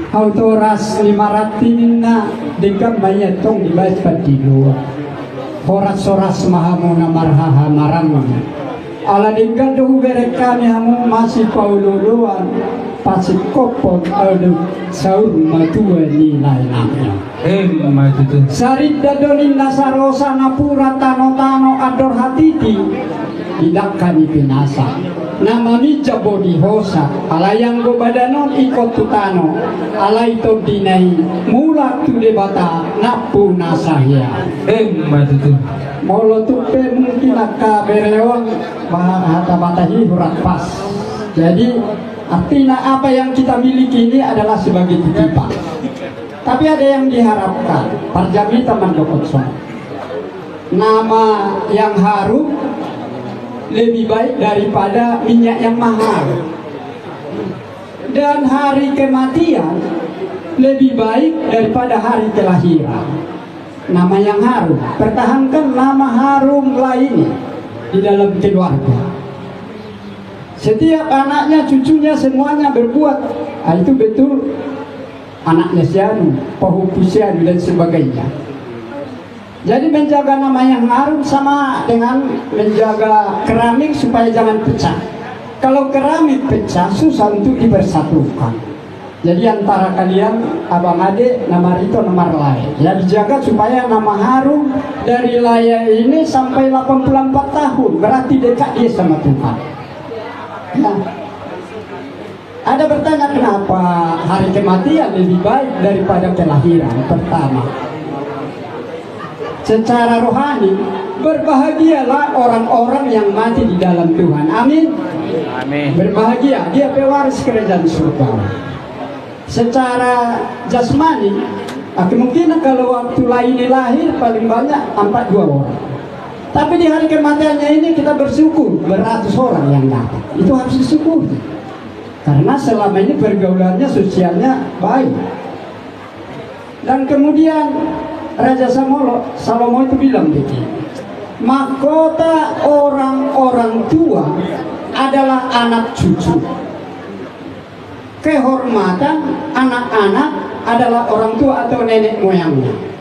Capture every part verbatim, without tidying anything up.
Hau horas ni Maranti ninna, denggan ma ia tong dibaen pandiloan. Horas-horas ma hamu na marhaha maranggi. Ala denggan do hubereng hami hamu masipaolo-oloan, pasingkophon adat saur matua ni lae nami. Emma tutu. Sarinda do ninna sarosa, napuran tano-tano andor hatiti, di dangka ni pinasa. Na maminjam bodi hosa, alai anggo badan on ingkon tu tano, alai tondina i mulak tu Debata nampuna sahian. Emma tutu. Molo tung pe mungkin angka bere on, ba-, hata Batak i hurang pas. Jadi, artinya apa yang kita miliki ini adalah sebagai titipan. Tapi ada yang diharapkan, parjamita mandok on. Nama yang harum lebih baik daripada minyak yang mahal. Dan hari kematian lebih baik daripada hari kelahiran. Nama yang harum, pertahankan nama harum lainnya di dalam keluarga. Setiap anaknya, cucunya, semuanya berbuat, ah, itu betul anaknya si anu, pahompu si anu, dan sebagainya. Jadi, menjaga nama yang harum sama dengan menjaga keramik supaya jangan pecah. Kalau keramik pecah, susah untuk dipersatukan. Jadi, antara kalian, abang ade, na marito, na marlae, ya, dijaga supaya nama harum dari lae ini sampai delapan puluh empat tahun, berarti dekat dia sama Tuhan. Ya. Ada bertanya, kenapa hari kematian lebih baik daripada kelahiran? Pertama, secara rohani, berbahagialah orang-orang yang mati di dalam Tuhan. Amin. Amin. Berbahagia, dia pewaris kerajaan surga. Secara jasmani, ah, kemungkinan kalau waktu lae ini lahir, paling banyak empat dua orang. Tapi di hari kematiannya ini kita bersyukur, beratus orang yang datang. Itu harus disyukuri. Karena selama ini pergaulannya, sosialnya baik. Dan kemudian Raja Samolo-, Salomo itu bilang begini, "Mahkota orang-orang tua adalah anak cucu. Kehormatan anak-anak adalah orang tua atau nenek moyangnya."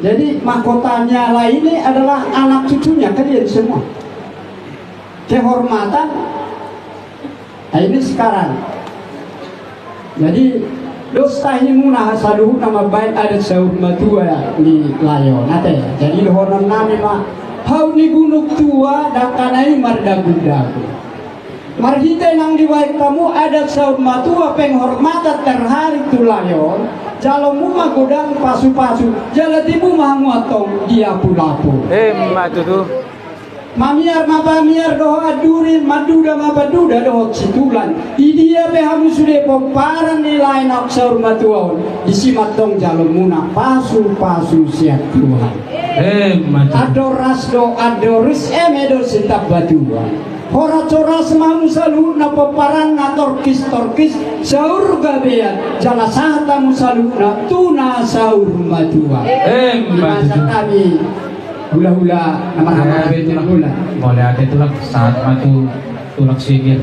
Jadi, mahkotanya lae ini adalah anak cucunya, kalian semua. Kehormatan, nah, ini sekarang. Jadi, dos tahi muna saluhutna mambaen adat saur matua ni lae on, ate. Jadi, dohonon nami ma, hau ni gunung tua, dangkana i mardagu-dagu. Marhite naung dibaen hamu adat saur matua, penghormatan terhari tu lae on, jaloonmu ma godang pasu-pasu, jala tibu ma hamu antong di apu-apu. Emma tutu. Mamiar ma pamiar dohot andurin, manduda ma panduda dohot situlan. Di dia pe hamu sude pomparan ni lae naung saur matua on, disi ma antong jaloonmuna pasu-pasu sian Tuhan. Emma tutu. Andor ras do, andor ris, eme do sitamba tua. Horas-horas ma hamu saluhutna pomparanna, torkis-torkis saur gabean, jala sahat hamu saluhutna tu na saur matua. Emma tutu. Hami hula-hula na marhahamaranggi. Mauliate tulang. Mauliate tulang, sahat ma tu tulang Sigir.